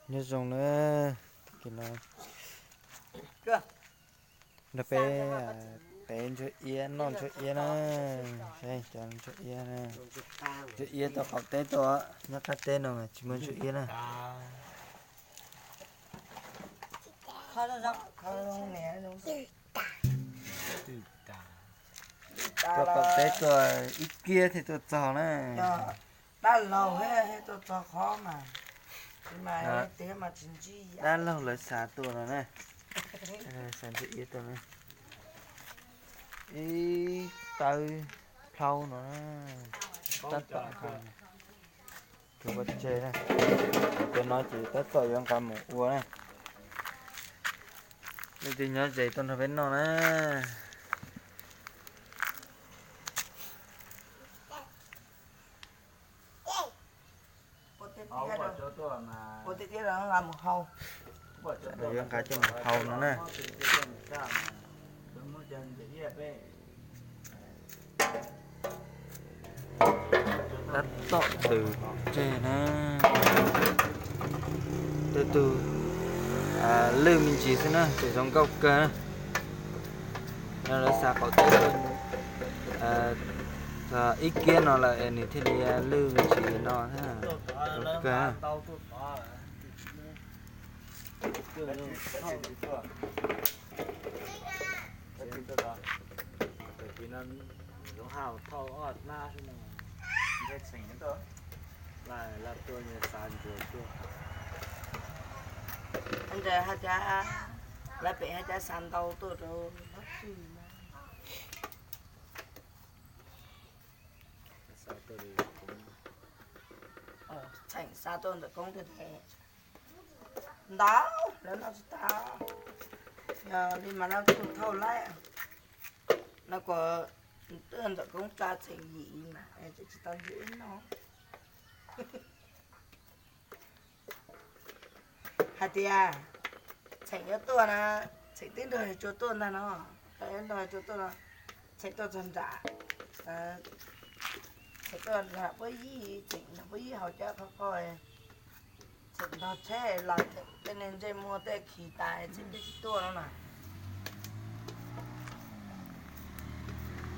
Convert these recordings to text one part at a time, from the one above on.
Nyob zoo na, kis no nrog peb, peb ntsuag iab, noj ntsuag iab na, saib cov ntsuag iab na. Ntsuag iab tuaj qaum teb tuaj, nyob qab teb no mas tsis muaj ntsuag iab na. Tuaj qaum teb tuaj ib kiab thiaj tuaj txog na. Dab laug thiaj tuaj txog qhov mas, mas tiag mas tsis ntsib. Dab laug lawv xa tuaj no na, xa ntsuag iab tuaj na. Ib tawb plhaub no, tab tom nqa mus rau pov tseg na. Cov no ces tab tom yuav nqa mus ua na. Leej twg nyob ze tuaj nrog peb noj na. Yuav nqa coj mus hau no na. Tab tom ntws pov tseg na. Tej tug lwj me ntsis xwb na, tseem zoo nkauj kawg na. No lawv xa qaum teb ib kiab no lawm es nws thiaj li lwj me ntsis no na. Zoo kawg. Ntawd hais tias, lawv pem hais tias xa ntau tuaj rau Lob Tsuj na. Txheem xa tuaj ntawm koob tiag tiag. Ntau, lawv noj tsis tau. Yog li mas Lob Tsuj thauj laib. No kuv twb ntawm koob tsa txheem yim mas tsis tau ntsib noj. Hais tias Txheem yuav tuaj na, Txheem twb nrog Tsuj tuaj ntag no, nrog Tsuj tuaj no, Txheem tuaj txog nram, Txheem tuaj nram puab yij, Txheem nram puab yij haus cawv qhov qhov, Txheem ntog tsheb los tej neeg ntsej muag tej khi tas Txheem twb tsis tuaj no na.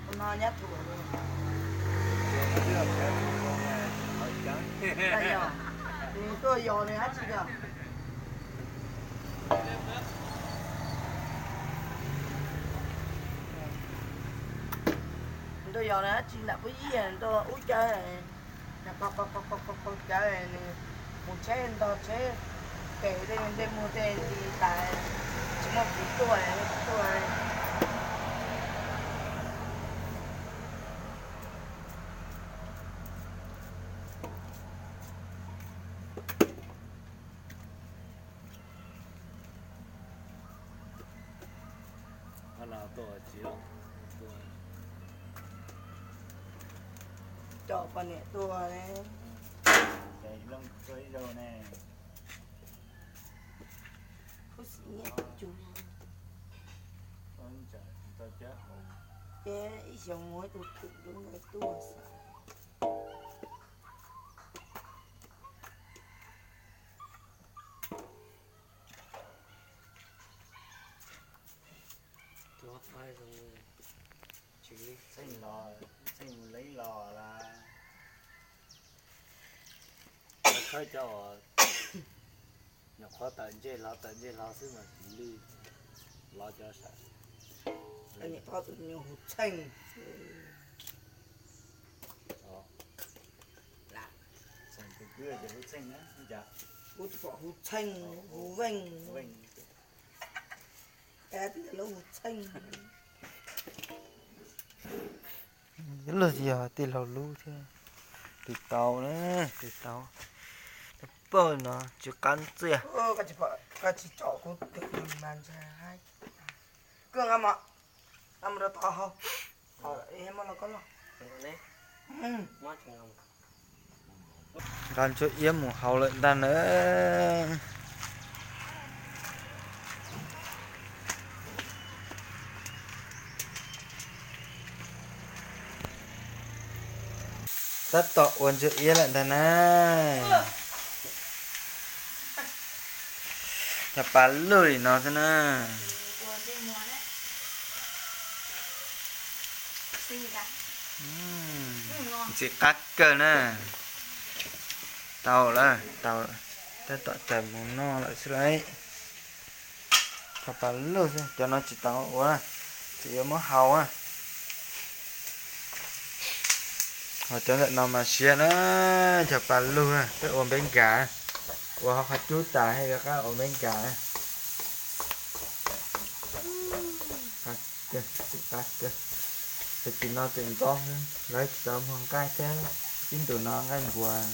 Tus no nyab Thuam, nws tuaj yos nws dab tsi os? Nws tuaj yos nws dab tsi nram puab yij, nws tuaj ub cawv, nws qaug qaug qaug cawv, nws mus tsheb ntog tsheb pem tej ntsej muag tej li tas, tsis muaj kev tuaj, tuaj. Coj poj niam tuaj ne. Khuv xim nyiam tus, ces ib xyoos mus ib tug twm lub ntawd tuaj xwb. Txheej los, Txheej mus leej los lawm. Khawb cov uas nyuam qhuav tawm ntsej hlo tawm ntsej hlo xwb mas tsis lwj, los cov saum. Tus nyuag Huv Txheej. Kuv tsis pom Huv Txheej, Huv Veej. Lub Huv Txheej. Luag yog tij laug lub thiab. Tis tau na, tis tau. Pawg no tsis qab ntxiag. Koj tsis tsom kuv twm mas ntshai. Koj nqa mus, nqa mus rau tom hauv. Nqa ntsuag iab mus hau lawm ntag na. Tab tom ua ntsuag iab lawm ntag na. Cov pas lug li no xwb na. Ntxim qab kawg na. Tau lawm, tau, tab tom tawm mus noj lawm xwb lauj. Cov pas lug xwb, cov no tsis tau ua, tsis yuav muab hau. Ho cov ntawm no mas siav na, cov pas lug peb ua npeb nkag, ua qhov cub tas thiaj rov qab ua npeb nkag. Qab kawg, qab kawg. Tag kis no tseem ntxov, lawv tsis tau muag nqaij thiab, ib ntus no nqaij npuas.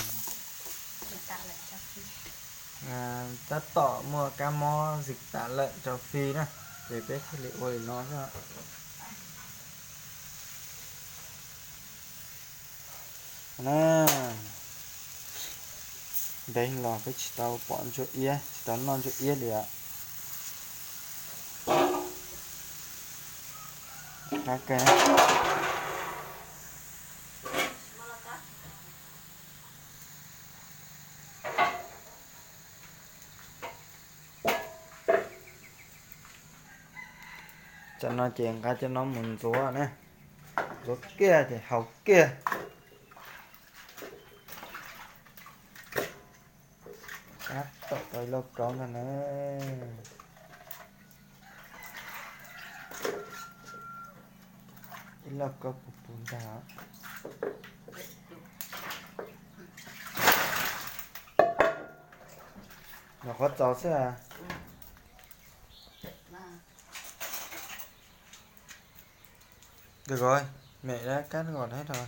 Tab tom muaj kab mob zim tas lawm rau fij na, ces peb thiaj li ua li no xwb. Ntev los peb tsis tau pom ntsuag iab, tsis tau noj ntsuag iab li os. Tsam no ces nqa cov no mus ntxuav na, ntxuav kiag ces haus kiag. Tab tom tau ib lauj kaub ntag na. Ib lauj kaub puv puv ntag. Los qhov txaus xwb. Được rồi, mẹ đã cắt gọn hết rồi.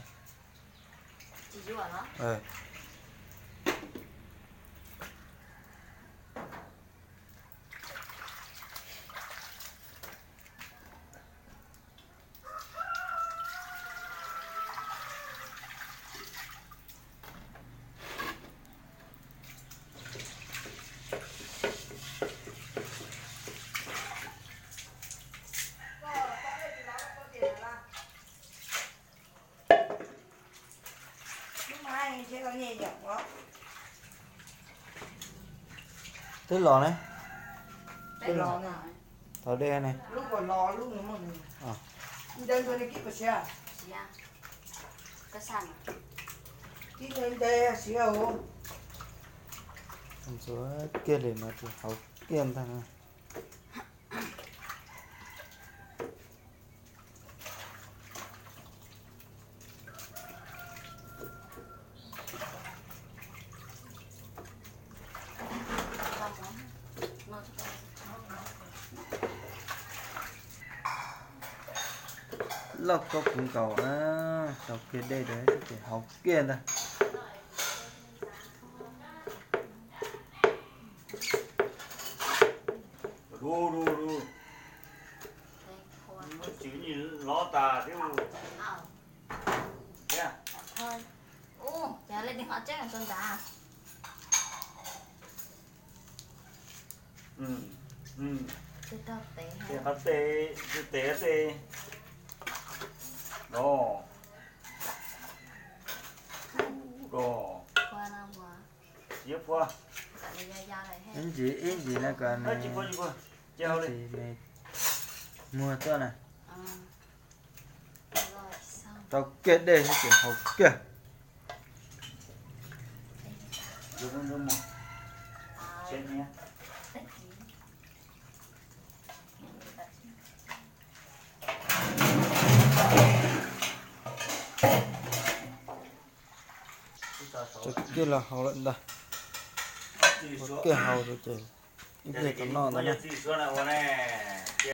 Twb los ne. Thaum dej ne. Ntxuav kiag li no ces haus kiag ntag. Lauj kaub puv nkaus, tau kiag dej rau ces haus kiag ntag. Qhov tes, tes, tes. Ib ntsis ib ntsis no kom nws, ib ntsis nws muag tuaj na. Tau kiag dej ces haus kiag. Tso kiag los haus lawm ntag. Ua kiag haus rau ces ib pliag tau noj ntag na.